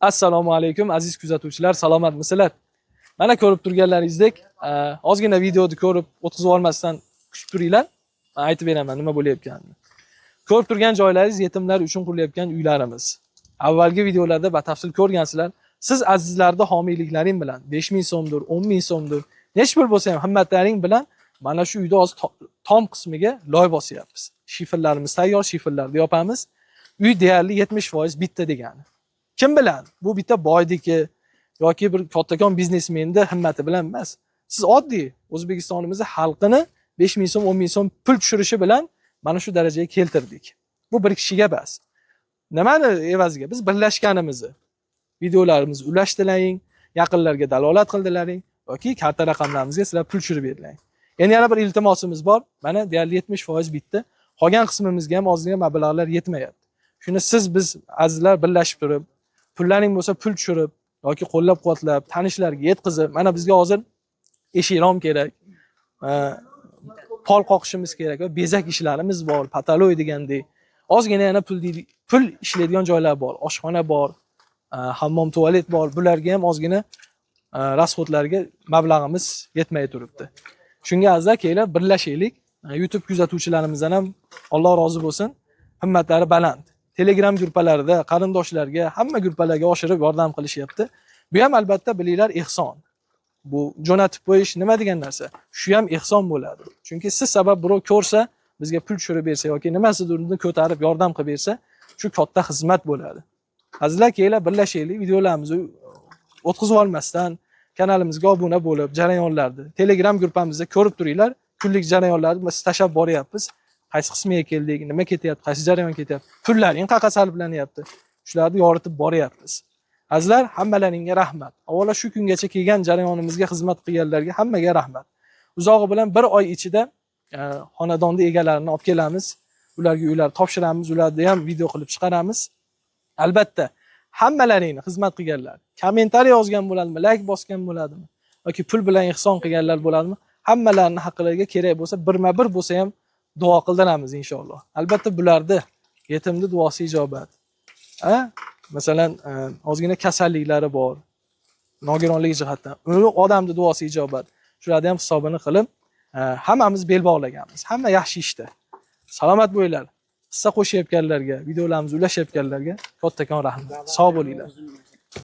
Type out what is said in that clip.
Assalomu alaykum, aziz kuzatuvchilar, salomatmisizlar? Mana ko'rib turganlaringizdek, ozgina videoni ko'rib o'tkazib olmasdan kutib turinglar. Men aytib beraman nima bo'layotganini. Ko'rib turgan joylaringiz yetimlar uchun qurilayotgan uylarimiz. Avvalgi videolarda batafsil ko'rgansizlar. Siz azizlarda homiyliklaring bilan 5000 so'mdir, 10 000 so'mdir, necha pul bo'lsa ham himmatlaring bilan mana shu uyda hozir tom qismiga loy bosyapmiz. Shiferlarimiz tayyor, shiferlarni yopamiz. Uy deyarli 70% bitta degani. Kim bilan? Bu bitta boydiki yoki bir kattakon biznesmenni himmati bilan emas. Siz oddiy O'zbekistonimizni xalqini 5000 so'm, 10 000 so'm pul tushirishi bilan mana shu darajaga keltirdik. Bu bir kishiga bas. Nimani evaziga? Biz birlashganimizni, videolarimizni ulashdilaring, yaqinlarga dalolat qildilaring yoki karta raqamlarimizga sizlar pul tushirib berdilaring. Endi yana bir iltimosimiz bor. Mana deyarli 70% bitdi. Qolgan qismimizga ham ozgina mablag'lar yetmayapti. Shuni siz, biz azizlar birlashib turib, pullaring bo'lsa pul tushirib yoki qo'llab-quvvatlab, tanishlarga yetkazib, mana bizga hozir eshik rom kerak. Pol qoqishimiz kerak va bezak ishlarimiz bor, потолок degandek. Ozgina yana pul pul ishlaydigan joylar bor, oshxona bor, hammom tualet bor. Bularga ham ozgina расход larga mablag'imiz yetmay turibdi. Shunga, azizlar, kelinglar, birlashaylik. YouTube kuzatuvchilarimizdan ham Alloh rozi bo'lsin. Himmatlari baland. Telegram gruppalarida qarindoshlarga, hamma gruppalarga oshirib yordam qilishyapti. Bu ham albatta, bilinglar, ehson. Bu jo'natib qo'yish nima degan narsa? Shu ham ehson bo'ladi. Chunki siz sabab birov ko'rsa, bizga pul tushirib bersa yoki nimasidirni ko'tarib yordam qilib bersa, shu katta xizmat bo'ladi. Azizlar, kelinglar, birlashaylik, videolarimizni o'tkazib olmasdan kanalimizga obuna bo'lib, jarayonlarni Telegram gruppamizda ko'rib turinglar. Kunlik jarayonlarni biz tashlab boryapmiz. Qaysi qismiga keldik, nima ketyapti, qaysi jarayon ketyapti, pullaring qayerqa sarflanyapti. Shularni yoritib boryapmiz. Azizlar, hammalaringga rahmat. Avvalo shu kungacha kelgan jarayonimizga xizmat qilganlarga hammaga rahmat. Uzog'i bilan bir oy ichida xonadonni egalarini olib kelamiz. Ularga uylar topshiramiz, ularni ham video qilib chiqaramiz. Albatta, hammalaringni xizmat qilganlar, kommentariy yozgan bo'ladimi, layk bosgan bo'ladimi yoki pul bilan ehson qilganlar bo'ladimi, hammalarini haqlariga kerak bo'lsa birma-bir bo'lsa ham duo qildiramiz inshaalloh. Albatta, bularni yetimni duosi ijobat. A? Masalan, ozgina kasalliklari bor. Nogironlik jihatdan. Uni odamni duosi ijobat. Shularni ham hisobini qilib, hammamiz bel bog'laganmiz. Hamma yaxshi ishda. Salomat bo'linglar. Hissa qo'shayotganlarga, videolarimizni ulashayotganlarga kattakon rahmat. Sog' bo'linglar.